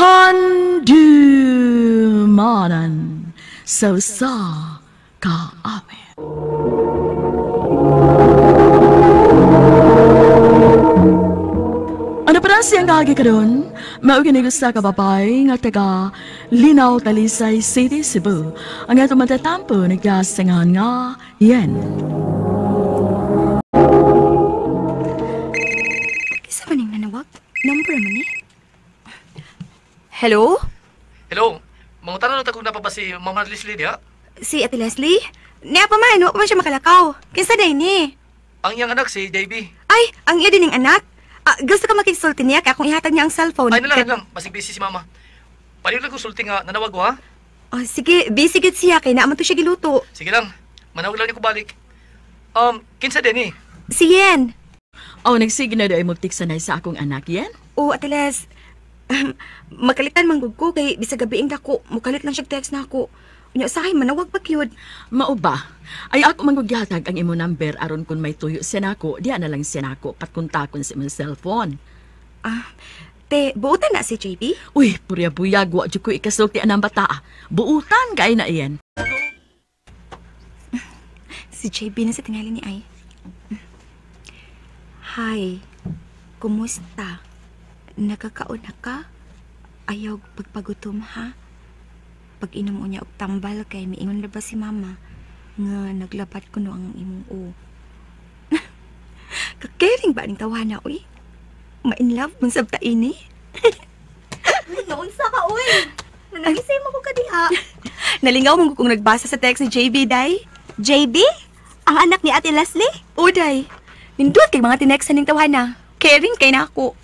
Handumanan sa usa ka awit. Ano pa na siyang kaagi karon? Mao gini usa ka babae nga taga Linaw, Talisay City, Cebu. Ang atong matatampo nagkasingan nga Yen. Kisa man ning nanawag? Number man ni? Hello? Hello, mangutana na ta kung napa ba si Mama Leslie diha? Si Ate Leslie? Niya pa man, wa pa man siya makalakaw. Kinsa day ni? Ang iyang anak si JB. Ay, ang iya din ning anak. Ah, gusto ka makigsulti niya kaya akong ihatag niya ang cellphone. Ay, nalang, nalang. Basig busy si Mama. Paliw lang kong sulti nga, nanawag ko ha? Oh, sige, busy gid siya kay naa man to siya giluto. Sige lang, manawag lang niya ko balik. Kinsa din eh? Si Yen. Oh, nagsige na daw ay magtiksanay sa akong anak, Yen? Oh, Ate Les, makalitan man gud ko kay bisag gabi ang dako, mukalit lang siya text na ako. Unya usahay manawag pa gyud. Mao ba? Ay ako man gyud ang imo number aron kun may tuyo siya nako, diha na lang siya nako patkontakon sa imong cellphone. Ah, te, buutan na si JB? Uy, purya buyag wa jud ko ikasulti anang bata. Buutan kay na iyan. Si JB na sa tingali ni Ay. Hi. Kumusta? Nakakaon na ka? Ayaw pagpagutom ha? Pag-inom mo niya og tambal kay miingon na ba si mama nga naglabat kuno ang imong o. Kakaring ba ning tawana uy? Ma-in love man sab ta ini. Naunsa ka uy? Nanagisay mo ko ka diha. Nalingaw mo kung nagbasa sa text ni JB day. JB? Ang anak ni Ate Leslie? O day. Nindot kay mga tinext ning tawana. Caring kay nako.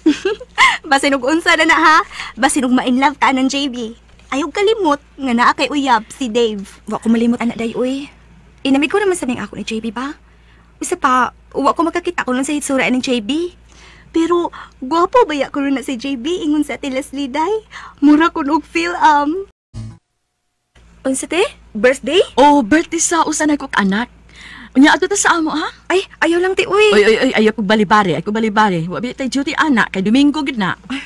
Basin og unsa na na ha? Basin og ma-in love ka ng JB. Ayaw kalimot nga naa kay uyab si Dave. Wa ko malimot anak day uy. Inamig ko naman sa ning ako ni JB ba? Usa pa, wa ko makakita kuno sa hitsura ning JB. Pero gwapo ba ya kuno na si JB ingon sa Ate Leslie day? Mura kun og feel am. Unsa te? Birthday? Oh, birthday sa usa na kog anak. Unya adto ta sa amo ha? Ay, ayaw lang te uy. Oy oy oy, ayaw kog balibare, ayaw kog balibare. Wa bi tay duty anak kay Domingo gid na. Ay,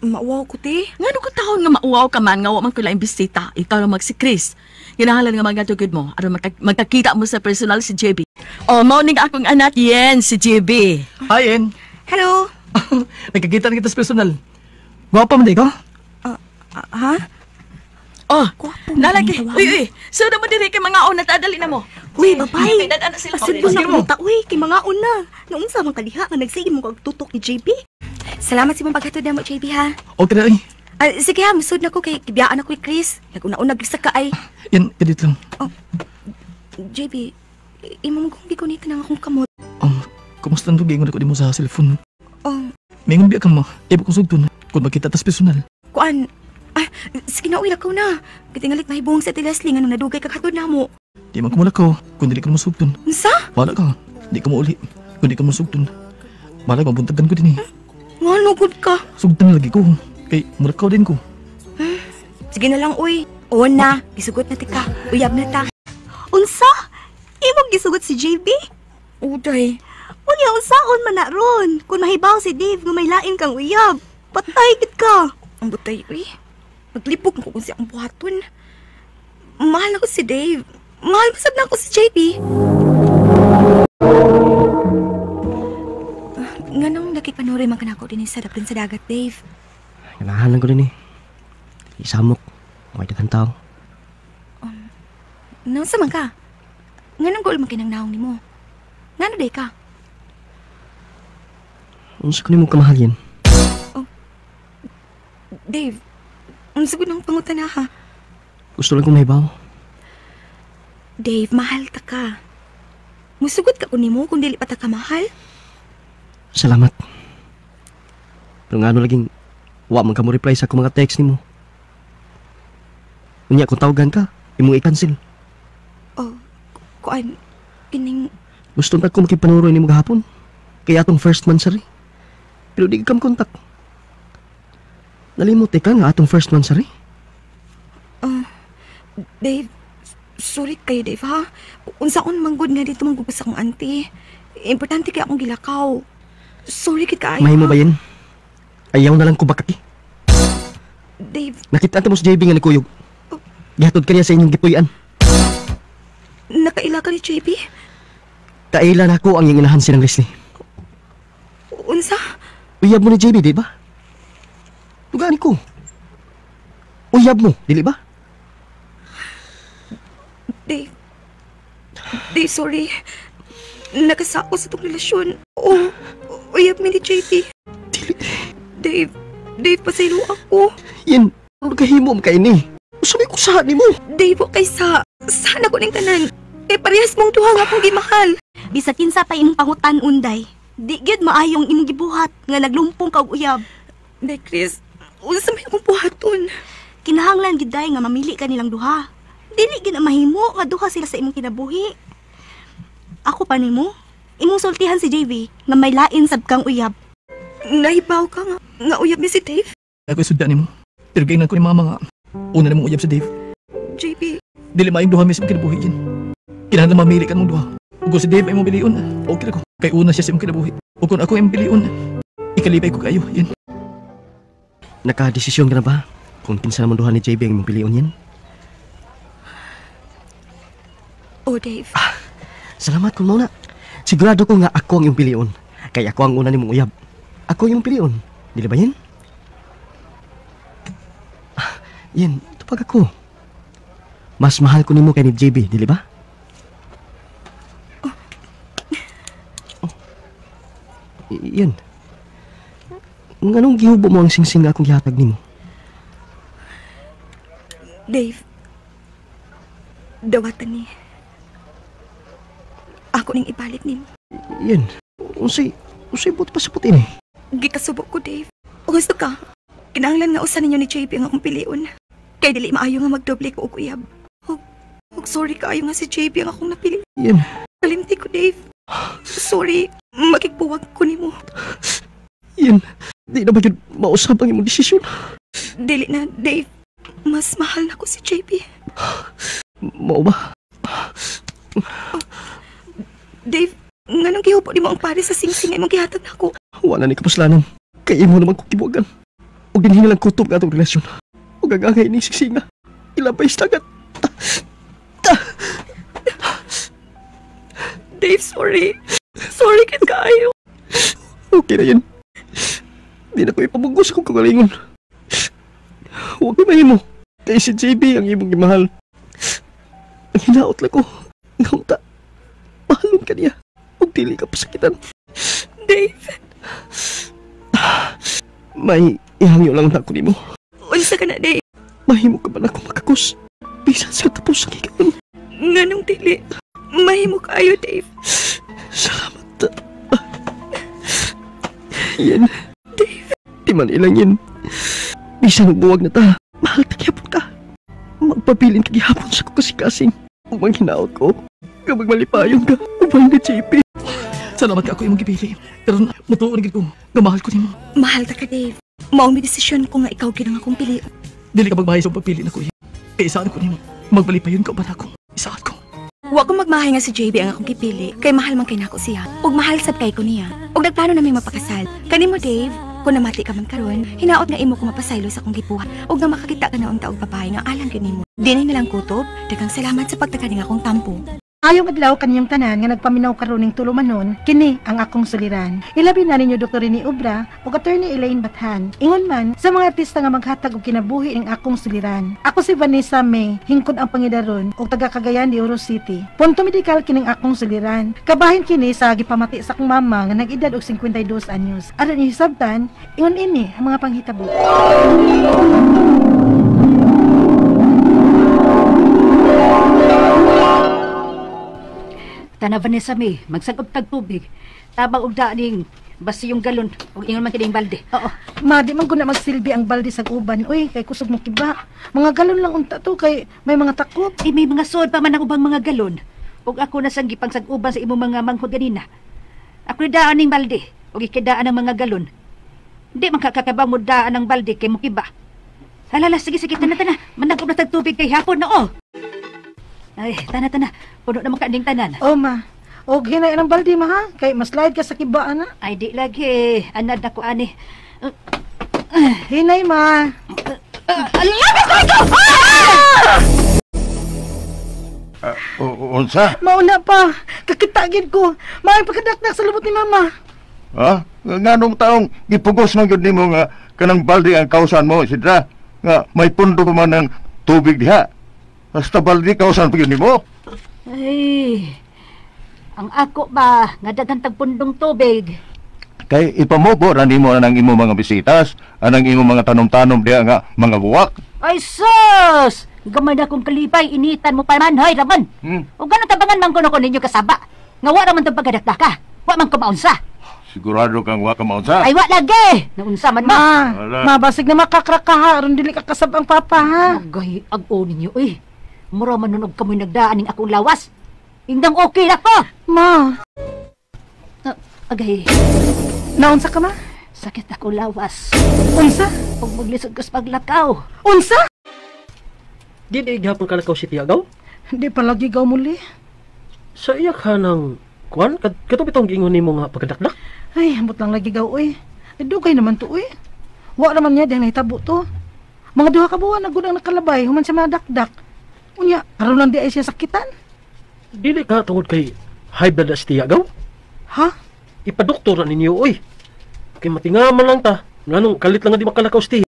mauwaw ko te. Ngano ko taon nga mauwaw ka man nga wa man ko laing bisita. Ikaw lang mag si Chris. Ginahalan nga mga tugod mo aron magkakita mo sa personal si JB. Oh, mao ning akong anak Yen, si JB. Hi, Yen. Hello. Nagkakita na kita sa personal. Gwapa man di ka? Ha? Oh, Gwapo nalagi. Uy, uy. So na mo diri kay mga una tadali na mo. Uy, babay. Asud mo na ta uy kay mga una. Naunsa man kaliha nga nagsige mo kag tutok ni JB? Salamat sa imong paghatod namo JB ha. Okay na ay. Sige ha, musud na ko kay gibiyaan ako kay Chris. Naguna-una gisa ka ay. Yan, kadit lang. Oh, JB, imo mo kong gikunita nang akong kamot. Kumusta nang giingon ako nimo sa cellphone? Oh. Mingon biya ka ma, ibo kong sugton kung magkita tas personal. Kuan. Ay, sige na, uy, lakaw na. Kitingalit mahibuong sa Ate Leslie nga nung nadugay kag hatod namo. Di man kumulakaw kung dili ka mo sugton. Unsa? Wala ka. Di ka mo uli kung di ka mo sugton. Balay mabuntagan ko din eh. Ngano gud ka? Sugtan lagi ko. Kay mulakaw din ko. Sige na lang, uy. Oo na, gisugot na tika. Uyab na ta. Unsa? Imong gisugot si JB? Uday. Unya unsaon man na ron? Kung mahibaw si Dave nga may lain kang uyab, patay gid ka. Ang butay, uy. Maglipok ko kung siya ang buhaton. Mahal ako si Dave. Mahal masab na ako si JB. Nga nung nakipanuri man kanako din sa dapin sa dagat, Dave. Ganahan lang ko din eh. Isamok. May daghang tao. Nasa man ka? Nga nang goal man kinang naong nimo. Nga no day ka? Unsa ko nimo kamahal yan? Oh, Dave, unsa ko nang pangutan na ha? Gusto lang kong mahibaw. Dave, mahal ta ka. Musugot ka ko nimo kung dili pa ta ka mahal. Salamat. Pero nga ano laging wa man ka mo reply sa akong mga text nimo. Unya kung tawagan ka, imong i-cancel. Oh, kuan kining gusto na ko makipanuroy nimo gahapon. Kaya atong first monthsary. Pero di ka kontak. Nalimot ka nga atong first monthsary. Dave, sorry kayo Dave ha. Unsaon man gud nga dito manggugos sa akong auntie. Importante kay akong gilakaw. Sorry kit kaayo. Mahimo ba yun? Ayaw na lang ko bakaki. Dave, Dave? Nakita mo si JB nga nagkuyog. Gihatod kaniya sa inyong gipuy-an. Nakaila ka ni JB? Kaila na ako ang iyong inahan silang Leslie. Unsa? Uyab mo ni JB, di ba? Dugaan ko. Uyab mo, dili ba? Dave. Dave, sorry. Nakasako sa itong relasyon. Oh, uyab mi ni JB. Dili. Dave, Dave, pasaylo ako. Yan, ano kahimo mo kaini? Usa may kusahan nimo. Dave, okay sa... Sana ko ning tanan. Kay parehas mong duha nga akong gimahal. Bisag kinsa pa imong pangutan unday. Di gyud maayong imong gibuhat nga naglumpong ka og uyab. Day, Chris, unsa may akong buhaton? Kinahanglan gid day nga mamili ka nilang duha. Dili gid na mahimo nga duha sila sa imong kinabuhi. Ako pa nimo, imong sultihan si JV nga may lain sab kang uyab. Nahibaw ka nga uyab ni si Dave? Ako sudda nimo. Pero gainan ko ni mama nga una na mong uyab si Dave. JB, Dili maayong duha mi sa imong kinabuhi yan. Kinahanglan mamili ka mong duha. Ug kung si Dave ay imong piliun, okay ra ko. Kay una siya sa imong kinabuhi. Ug kung ako imong piliun, ikalipay ko kayo yan. Nakadesisyon ka na ba? Kung kinsa naman duha ni JB ang imong piliun yan? Oh, Dave. Salamat kung mauna. Sigurado ko nga ako ang iyong piliun. Kay ako ang una nimong uyab. Ako ang iyong piliun. Dili ba yan? Yan, tupag ako. Mas mahal ko nimo kay ni JB, dili ba? Oh. Yan. Nganong gihubo mo ang singsing nga akong gihatag nimo? Dave, dawatan ni. Ako ning ibalik nimo. Yan. Unsay buot pa sa puti ni? Gikasubo ko, Dave. Gusto ka. Kinahanglan nga usa ninyo ni JB ang akong piliun. Kay dili maayo nga magdoble ko og uyab. Og sorry kaayo nga si JB ang akong napili. Yan. Kalimti ko, Dave. Sorry, makigbuwag ko nimo. Yan. Di na ba yun mausap ang imong desisyon? Dili na, Dave. Mas mahal na ko si JB. Mao ba? Oh, Dave, nganong gihubo nimo ang pare sa singsing nga imong gihatag nako? Wala ni kapuslanan. Kay imo naman ko kibuagan. Og dinhi na lang kutob nga atong relasyon. Og ang angay ning singsinga. Ilabay sa dagat. Dave, sorry. Sorry kit kaayo. Okay na yun. Di na ko ipamugos akong kagalingon. Huwag kay mahimo. Kay si JB ang imong gimahal. Ang hinaot lang ko. Nga unta, mahalon ka niya. Ug dili ka pasakitan. Dave! May ihangyo lang na ako nimo. Unsa ka na, Dave? Mahimo ka ba na akong makakos? Bisan sa tapos ang higayon. Nganong dili? Mahimo kaayo, Dave. Salamat. Yan. Dave. Di man ilang yan. Bisan buwag na ta. Mahal ta gihapon ka. Magpabilin ka gihapon sa kukasikasing. Ug manghinaot ko. Kapag malipayon ka, uban ni JP. Salamat ka ako imong gipili. Pero mutuon gid ko nga mahal ko nimo. Mahal ta ka, Dave. Mao mi desisyon ko nga ikaw gid ang akong pili. Dili ka magmahay sa pagpili nako. Kay isaan ko nimo. Magmalipayon ka uban ako. Isaan ko. Wa ko magmahay nga si JB ang akong gipili kay mahal man kay nako siya. Ug mahal sad kay ko niya. Ug nagplano nami mapakasal. Kanimo, Dave, kung namati ka man karon, hinaot nga imo ko mapasaylo sa akong gibuhat ug nga makakita ka na unta og babae nga alang gyud nimo. Dinhi na lang kutob, daghang salamat sa pagtaga ning akong tampo. Ayong adlaw kaniyong tanan nga nagpaminaw karon ning tulumanon, kini ang akong suliran. Ilabi na ninyo Dr. Rene Obra ug Attorney Elaine Bathan. Ingon man sa mga artista nga maghatag og kinabuhi ning akong suliran. Ako si Vanessa May, hingkod ang pangidaron ug taga Cagayan de Oro City. Punto medikal kining akong suliran. Kabahin kini sa gipamati sa akong mama nga nag-edad og 52 anyos. Aron inyo hisabtan, ingon ini ang mga panghitabo. Tana Vanessa May, magsag-ob tag tubig. Tabang og daaning basi yung galon ug ingon man kining balde. Oo. Ma, di man ko na magsilbi ang balde sa uban. Uy, kay kusog mo kiba. Mga galon lang unta to kay may mga takop. Eh, may mga sod pa man ang ubang mga galon. Ug ako na sang gipangsag-uban sa imong mga manghod ganina. Ako ni daan ning balde ug ikidaan ang mga galon. Di man kakakaba mo daan ang balde kay mukiba. Halala, sige sige, tana tana. Manag-ob na tag tubig kay hapon na oh. Ay, tana tana. Puno na makaanding tanan. Oh, ma. Og hinay ang balde ma ha. Kay maslide ka sa kiba ana. Ay di lagi. Anad ako ani. Hinay ma. Labis na ikaw! Unsa? Mauna pa. Kakita gid ko. Maay pagkadakdak sa lubot ni mama. Ha? Nganong taong gipugos man gyud nimo nga kanang balde ang kausan mo, Isidra? Nga may pundo pa man ng tubig diha. Basta balde kausan pa gyud nimo. Ay, ang ako ba nga daghan tag pundong tubig. Kay ipamubo ra nimo anang imo mga bisitas, anang imo mga tanom-tanom diha nga mga buwak. Ay sus! Gamay na kong kalipay, initan mo pa man, hoy, Ramon. O ganun tabangan man kuno ko ninyo kasaba. Nga wa raman tong pagkadakdaka. Wa man ko maunsa. Sigurado kang wa ka maunsa. Ay, wa lagi! Naunsa man mo. Ma, ma, basig na makakraka ha. Aron dili ka kasab ang papa ha. Agay, ag-o ninyo eh. Mura man nun og kamoy nagdaan ning akong lawas. Indang okay na ko. Ma. Agay. Naunsa ka ma? Sakit ako lawas. Unsa? Pag maglisod ko sa paglakaw. Unsa? Di di gihapon ka lakaw si Tiagaw? Di palagi gaw muli. Sa iya ka ng kuan kato bitong giingon nimo nga pagkadakdak? Ay, ambot lang lagi gaw oy. Ay, dugay naman to oy. Wa naman niya dahil nahitabo to. Mga duha ka buwan na gud ang nakalabay, human siya madakdak. Unya, karon lang di ay siya sakitan. Dili ka tungod kay high blood na si Tiagaw? Ha? Ipadoktor na ninyo oy. Kay matingaman lang ta. Nganong kalit lang nga di makalakaw si Tia.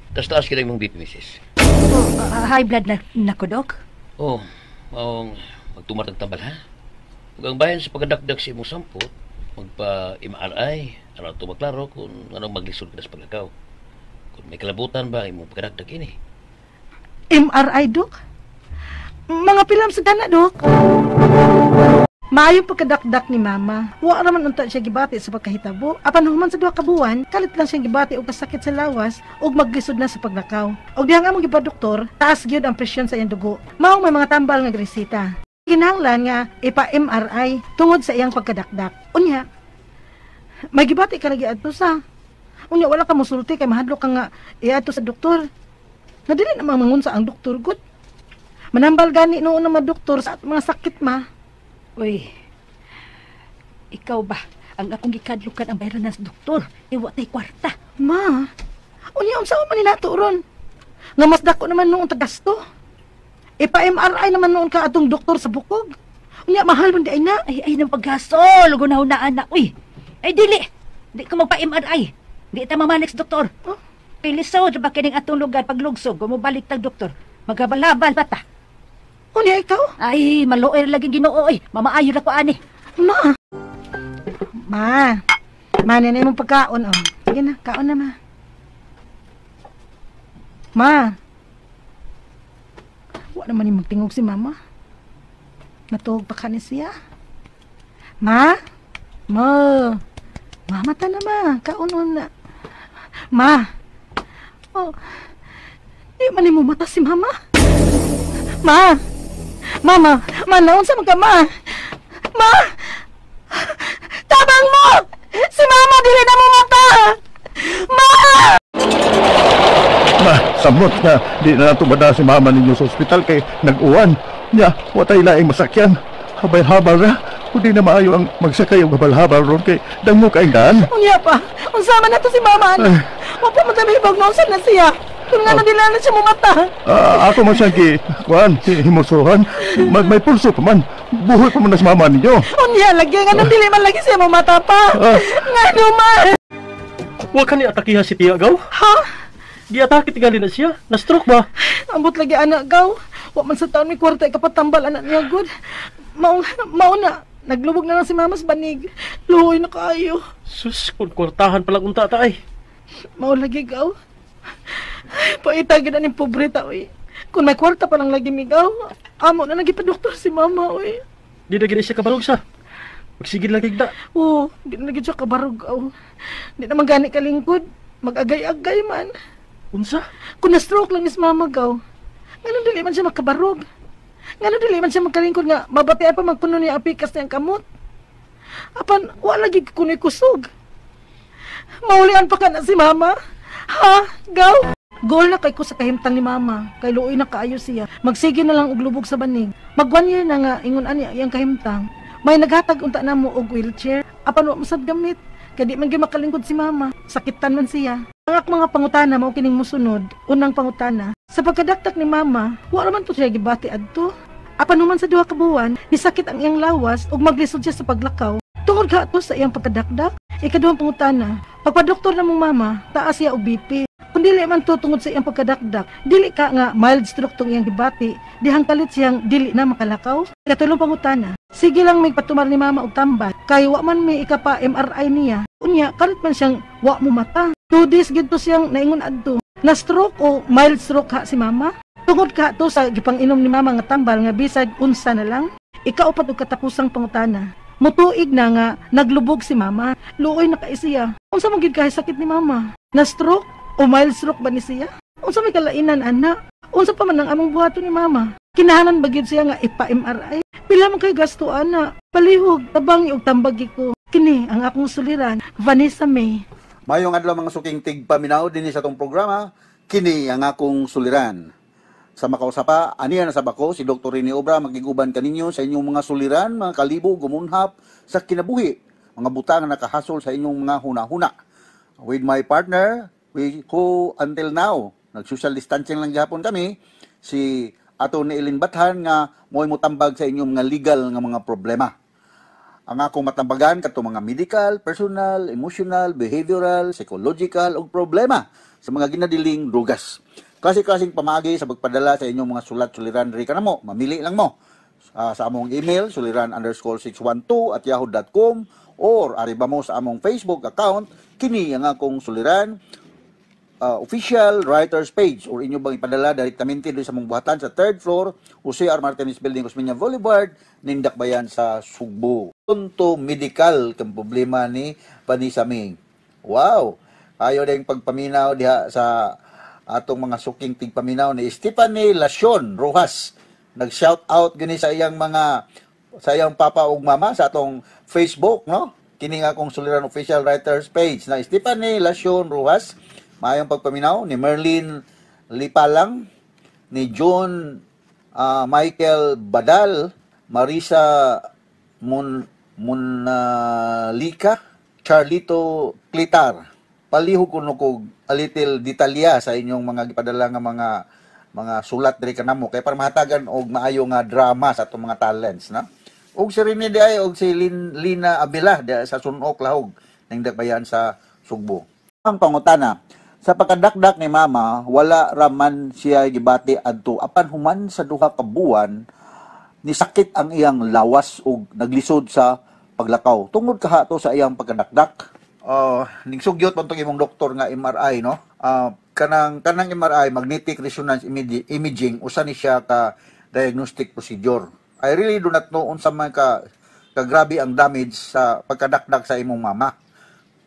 Taas-taas kita mong BP, misis. Oh, high blood na nako, Dok? Oh, maong magtumatag tambal, ha? Ug ang bayan sa pagkadakdak sa imong sampot, magpa-MRI, aron to maklaro kung anong maglisod ka sa paglakaw. Kung may kalabutan ba imong pagkadakdak ini. MRI, Dok? Mga pilam sa gana, Dok. Maayong pagkadakdak ni Mama. Wa raman unta siya gibati sa pagkahitabo. Apan human sa duha ka buwan, kalit lang siyang gibati og kasakit sa lawas ug maglisod na sa paglakaw. Og diha nga among gipadoktor, taas gyud ang presyon sa iyang dugo. Mao may mga tambal nga gresita. Kinahanglan nga ipa-MRI tungod sa iyang pagkadakdak. Unya, may gibati ka lagi adto sa. Unya wala ka mosulti kay mahadlok ka nga iadto sa doktor. Nga dili na mangunsa ang doktor gud. Manambal gani noon ang mga doktor sa mga sakit ma. Uy, ikaw ba? Ang akong gikadlukan ang bayaran ng doktor. Iwa tay kwarta. Ma, unya unsa man ni nato ron? Nga mas dako naman noon tagasto. Ipa-MRI naman noon ka atong doktor sa bukog. Unya mahal man di ay na. Ay, ay nang paggasol. Gunahunaan na. Uy, ay dili. Di ko magpa-MRI. Di ta mamanex doktor. Oh? Kay lisod ba kining atong lugar paglugsog gumubalik tag doktor. Magabalabal pa ta. Unya ikaw? Ay, maluoy lagi Ginoo oy. Mamaayo ra ko ani. Ma. Ma. Ma, nene imong pagkaon oh. Sige na, kaon na ma. Ma. Wa naman ni magtingog si mama. Natuog pa ka ni siya. Ma? Ma. Ma, mata na ma. Kaon na. Ma. Oh. Di man ni mo mata si mama. Ma. Mama, ma, naunsa man ka, ma? Ma! Tabang mo! Si mama, dili na mo mata! Ma! Ma, samot nga, di na natubada si mama ninyo sa ospital kay nag-uwan. Nya, watay laing masakyan. Habal-habal ra. Kung di na maayo ang magsakay og habal-habal ron kay dangmo kaing daan. Unya pa, unsa man nato si mama ana? Wa pa man tayo mahibag na unsa na siya. Kung nga na dili na siya mumata. Ako man siyang kuan, himusuhan. May pulso pa man. Buhay pa man na si mama ninyo. Unya lagi, nga nang dili man lagi siya mumata pa. Nga man. Wa ka ni atakiha si Tia, gaw? Ha? Giatake tingali na siya. Na-stroke ba? Ambot lagi anak, gaw. Wa man sa taon may kwarta ikapatambal anak niya, good. Mao na. Naglubog na lang si mama sa banig. Luhoy na kaayo. Sus, kung kwartahan palang unta ta ay. Mao lagi, gaw. Paita gid aning pobre ta oy. Kung may kwarta pa lang lagi migaw, amo na nagipadoktor si mama oy. Di na gid siya kabarog sa. Magsigid lang kigda. Oo, di na gid siya kabarog aw. Di na man gani kalingkod, mag-agay-agay man. Unsa? Kung na-stroke lang is mama gaw. Nganong dili man siya makabarog? Nganong dili man siya magkalingkod nga mabatian pa magkuno niya apikas niyang kamot? Apan wala lagi kuno'y kusog. Maulian pa ka na si mama. Ha? Gaw? Goal na kay ko sa kahimtang ni mama. Kay luoy na kaayo siya. Magsige na lang og lubog sa banig. Mag 1 year na nga ingon ani iyang kahimtang. May naghatag unta na mo og wheelchair. Apan wa masad gamit. Kay di man gyud makalingkod si mama. Sakitan man siya. Ang akong mga pangutana mao kining mosunod. Unang pangutana, sa pagkadakdak ni mama, wa man to siya gibati adto. Apan human sa 2 ka buwan, nisakit ang iyang lawas ug maglisod siya sa paglakaw. Tungod ka to sa iyang pagkadakdak? Ikaduhang pangutana, pagpadoktor na mong mama, taas siya og BP. Kung dili man to tungod sa iyang pagkadakdak, dili ka nga mild stroke tong iyang gibati, dihang kalit siyang dili na makalakaw? Ikatulong pangutana, sige lang may patumar ni mama og tambal, kay wa man may ikapa MRI niya. Unya, kalit man siyang wa mo mata. 2 days gid to siyang naingon adto. Na stroke o mild stroke ha si mama? Tungod ka to sa gipang-inom ni mama nga tambal nga bisag unsa na lang? Ikaupat ug katapusang pangutana, mutuig na nga naglubog si mama. Luoy na kay siya. Unsa man gid kay sakit ni mama? Na stroke o mild stroke ba ni siya? Unsa may kalainan ana? Unsa pa man ang among buhaton ni mama? Kinahanglan ba gyud siya nga ipa-MRI? Pila man kay gasto ana? Palihog tabangi og tambagi ko. Kini ang akong suliran, Vanessa May. Mayong adlaw, mga suking tigpaminaw dinhi sa atong programa, kini ang akong suliran. Sa makausapa, aniya na sa bako, si Dr. Rene Obra, magiguban kaninyo sa inyong mga suliran, mga kalibo, gumunhap sa kinabuhi, mga butang na nakahasol sa inyong mga huna-huna. With my partner, who until now, nag-social distancing lang gihapon kami, si Ato ni Elin Bathan nga mo'y mutambag sa inyong mga legal nga mga problema. Ang akong matambagan kadto mga medical, personal, emotional, behavioral, psychological ug problema sa mga ginadiling drugas. Klase-klaseng pamaagi sa pagpadala sa inyong mga sulat suliran diri kanamo. Mamili lang mo. Sa among email suliran_612@yahoo.com or ari ba mo sa among Facebook account, kini ang akong suliran official writers page, or inyo bang ipadala direktamente doon sa among buhatan sa third floor, Jose R. Martinez Building, Osmeña Boulevard, Nindakbayan sa Sugbo. Punto medical kang problema ni Vanessa Ming. Wow! Ayo din pagpaminaw diha sa atong mga suking tigpaminaw ni Stephanie Lacion Rojas. Nag-shout out gini sa iyang papa ug mama sa atong Facebook, no? Kini nga akong suliran official writers page na Stephanie Lacion Rojas. Maayong pagpaminaw ni Merlin Lipalang, ni John Michael Badal, Marisa Munalika, Charlito Clitar. Palihog kuno kog a little detalya sa inyong mga gipadala nga mga sulat diri kanamo kay para mahatagan og maayo nga drama sa atong mga talents, no? Ug si Rene di ay og si Lina Abila di sa Sunok Lahog ning Dakbayan sa Sugbo. Ang pangutana, sa pagkadakdak ni mama, wala raman siya gibati adto apan human sa 2 ka buwan ni sakit ang iyang lawas ug naglisod sa paglakaw. Tungod kaha to sa iyang pagkadakdak? Ning sugyot man tong imong doktor nga MRI, no? Kanang MRI, magnetic resonance imaging, usa ni siya ka diagnostic procedure. I really do not know unsa man ka kagrabe ang damage sa pagkadakdak sa imong mama.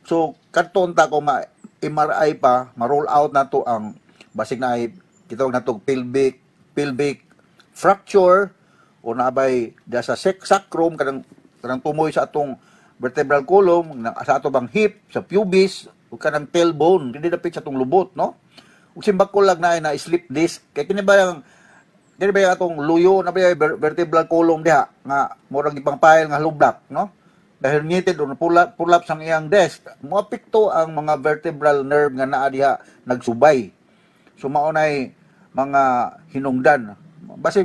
So kadto unta ko ma MRI pa, ma-roll out na to ang basig na ay kitawag na to pelvic fracture o naabay da sa sacrum, kanang tumoy sa atong vertebral column na, sa ato bang hip, sa pubis ug kanang tailbone kini dapit sa atong lubot, no? Ug simbako lang na ay na slip disc kay kini ba yung atong luyo na ba yung vertebral column diha nga murag ipang-pile nga hollow block, no? Dahil herniated o prolapse ang iyang disc, moapekto ang mga vertebral nerve nga naa diha nagsubay. So mao nay mga hinungdan. Basi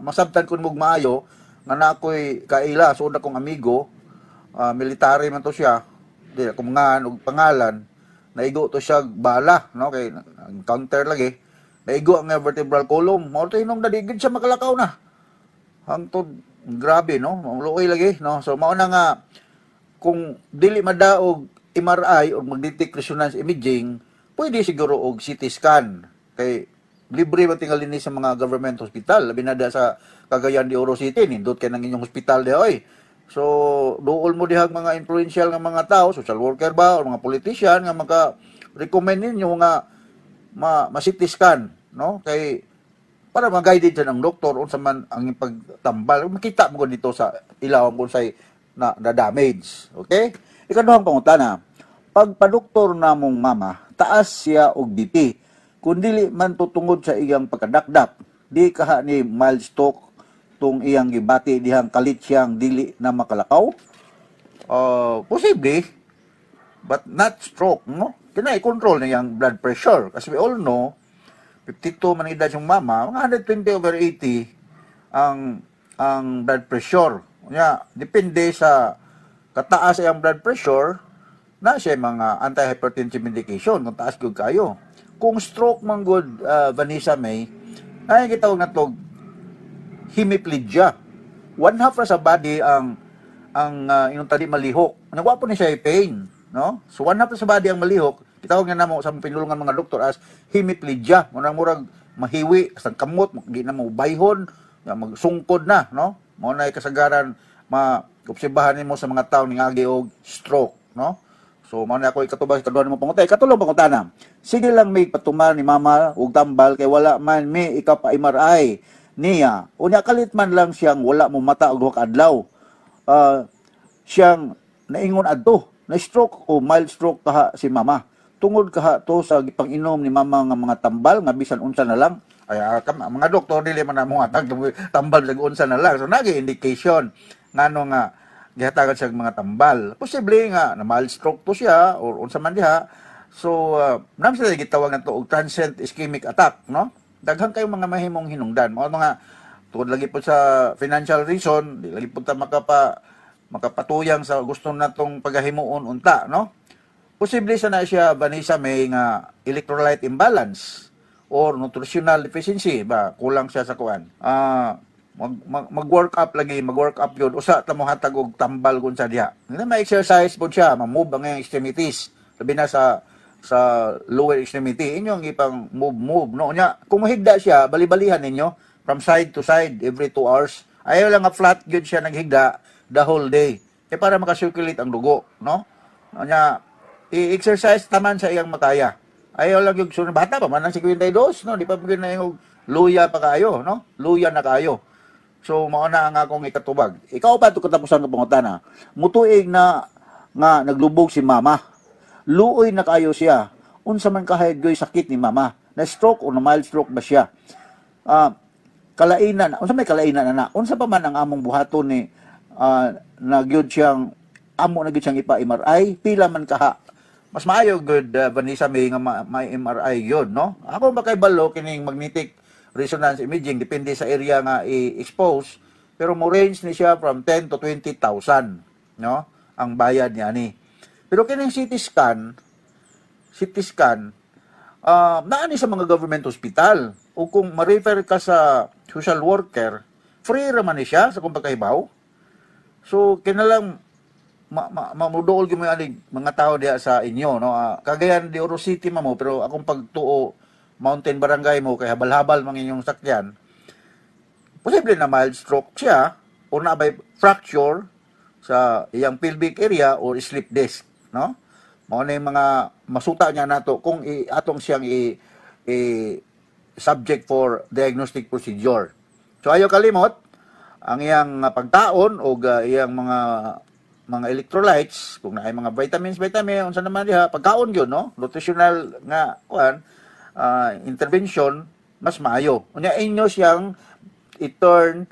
masabtan ko mo maayo nga na ako'y kaila so akong amigo, military man to siya, di ako mga og pangalan, naigo to siya bala, no? Kay counter lagi naigo ang vertebral column, mao to hinungdan di gid siya makalakaw na hangtod. Grabe, no? Luoy lagi, no? So mao na nga kung dili madaog MRI o magnetic resonance imaging, pwede siguro og CT scan kay libre man tingali ni sa mga government hospital, labi na da sa Cagayan de Oro City. Nindot kay nang inyong hospital diha oy. So duol mo dihag mga influential nga mga tao, social worker ba o mga politician nga maka recommend ninyo nga ma CT scan, no? Kay para ma-guided siya ng doktor unsa man ang pagtambal, makita mo dito sa ilawom kung say na damage. Okay, ikaduhang pangutana, pagpadoktor namong mama, taas siya og BP. Kung dili man tutungod sa iyang pagkadakdak, di kaha ni mild stroke tung iyang gibati dihang kalit siyang dili na makalakaw? Posible. But not stroke, no? Kina i-control niya ang blood pressure. Kasi we all know, 52 man ang edad yung mama, mga 120/80 ang blood pressure. Nya, depende sa kataas ang blood pressure, na siya mga antihypertensive medication kung taas gud kayo. Kung stroke man gud, Vanessa May, ay gitawag na tog hemiplegia. One half ra sa body ang inong tadi malihok. Nagwa po ni siya pain, no? So one half ra sa body ang malihok, gitawag nga namo sa pinulungan mga doktor as hemiplegia. Murag murag mahiwi sa kamot, di na mo bayhon, magsungkod na, no? Mao na kasagaran ma-obserbahan nimo sa mga tawo ning agi og stroke, no? So mao na ako ikatubag sa kaduha nimo pangutana. Ikatulong pangutana. Sige lang may patumar ni mama og tambal kay wala man may ikapa-MRI niya. Unya kalit man lang siyang wala mo mata og duha ka adlaw. Siyang naingon adto, na stroke o mild stroke kaha si mama. Tungod kaha to sa gipang-inom ni mama nga mga tambal nga bisan unsa na lang. Ay, mga doktor dili man namo hatag tambal sa unsa na lang. So nagi indication ngano nga gihatagan siya mga tambal. Posible nga na mild stroke to siya or unsa man diha. So nam sila gitawag nato og transient ischemic attack, no? Daghan kayong mga mahimong hinungdan. Mao mga tungod lagi po sa financial reason, di lagi po ta makapatuyang sa gusto natong pagahimuon unta, no? Posible sa na siya, Vanessa May, nga electrolyte imbalance or nutritional deficiency ba, kulang siya sa kuan. Mag-work up lagi, mag-work up yun. Usa ta mo hatag og tambal kun sa diha. Hindi ma-exercise po siya, ma-move ang iyang extremities. Labi na sa lower extremity, inyong ipang move, no? Nya, kung mahigda siya, bali-balihan ninyo from side to side every 2 hours. Ayaw lang nga flat gyud siya naghigda the whole day. Kaya para makasirculate ang dugo, no? Nya, i-exercise taman sa iyang makaya. Ayaw lang yung sunod bata pa man ang 52, no? Di pa gyud na yung luya pa kayo, no? Luya na kayo. So mao na ang akong ikatubag. Ikaw pa to katapusan ng pangutana. Mutuig na nga naglubog si mama. Luoy na kayo siya. Unsa man kahayag goy sakit ni mama? Na stroke o na mild stroke ba siya? Kalainan, unsa may kalainan na? Unsa pa man ang among buhaton ni na gyud siyang amo na gyud siyang ipa-MRI, pila man kaha. Mas maayo good, Vanessa May, nga may MRI gyud, no? Ako ba kay balo kining magnetic resonance imaging, depende sa area nga i-expose, pero mo range ni siya from 10 to 20,000, no? Ang bayad niya ni. Pero kining CT scan, naani sa mga government hospital o kung ma-refer ka sa social worker, free ra man ni siya sa kung pagkahibaw. So kinalang mamuduol gyud mo aning mga tao diha sa inyo, no? Cagayan de Oro City mamo, pero akong pagtuo Mountain Barangay mo kay habal-habal mang inyong sakyan. Posible na mild stroke siya o na by fracture sa iyang pelvic area or slip disc, no? Mao na yung mga masuta niya nato kung atong siyang i subject for diagnostic procedure. So ayaw kalimot ang iyang pagtaon o iyang mga electrolytes, kung naay mga vitamins, unsa naman diha pagkaon gyud, no? Nutritional nga kuan intervention mas maayo. Unya inyo siyang i-turn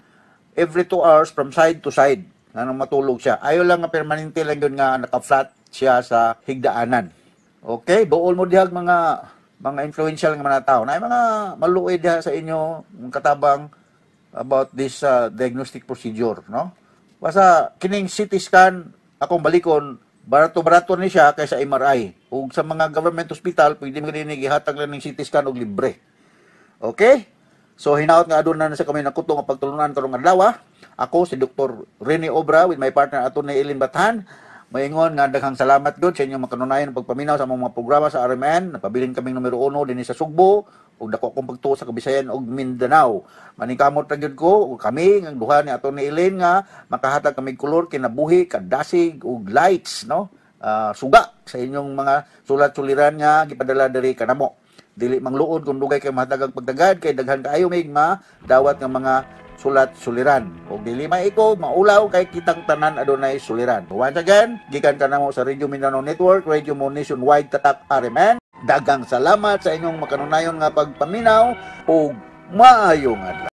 every 2 hours from side to side nganong matulog siya. Ayo lang nga permanente lang yun nga naka-flat siya sa higdaanan. Okay, buol mo dihag mga influential nga mga tao. Na mga maluoy diha sa inyo katabang about this diagnostic procedure, no? Basta kining CT scan akong balikon, barato-barato ni siya kaysa MRI. Ug sa mga government hospital pwede mo dinhi gihatag lang ning CT scan og libre. Okay? So hinaot nga aduna na sa kami nakuto nga pagtulunan karong adlaw. Ako si Dr. Rene Obra with my partner Atty. Eileen Bathan. Maingon nga daghang salamat gud sa inyong makanunayan pagpaminaw sa among mga programa sa RMN. Napabilin kaming numero 1 dinhi sa Sugbo ug dako akong pagtuo sa Kabisayan ug Mindanao. Maningkamot ra gyud ko ug kami ang duha ni Atty. Eileen nga makahatag kami kolor kinabuhi, kadasig ug lights, no? Suga sa inyong mga sulat-suliran nga gipadala diri kanamo. Dili mangluod kung dugay kay mahatag ang pagdagad kay daghan kaayo mig madawat nga mga sulat-suliran. Og dili maiko maulaw kay kitang tanan adunay suliran. Once again, gikan kanamo sa Radio Mindanao Network, Radio Mo Nationwide, Tatak RMN. Daghang salamat sa inyong makanunayon nga pagpaminaw ug maayong adlaw.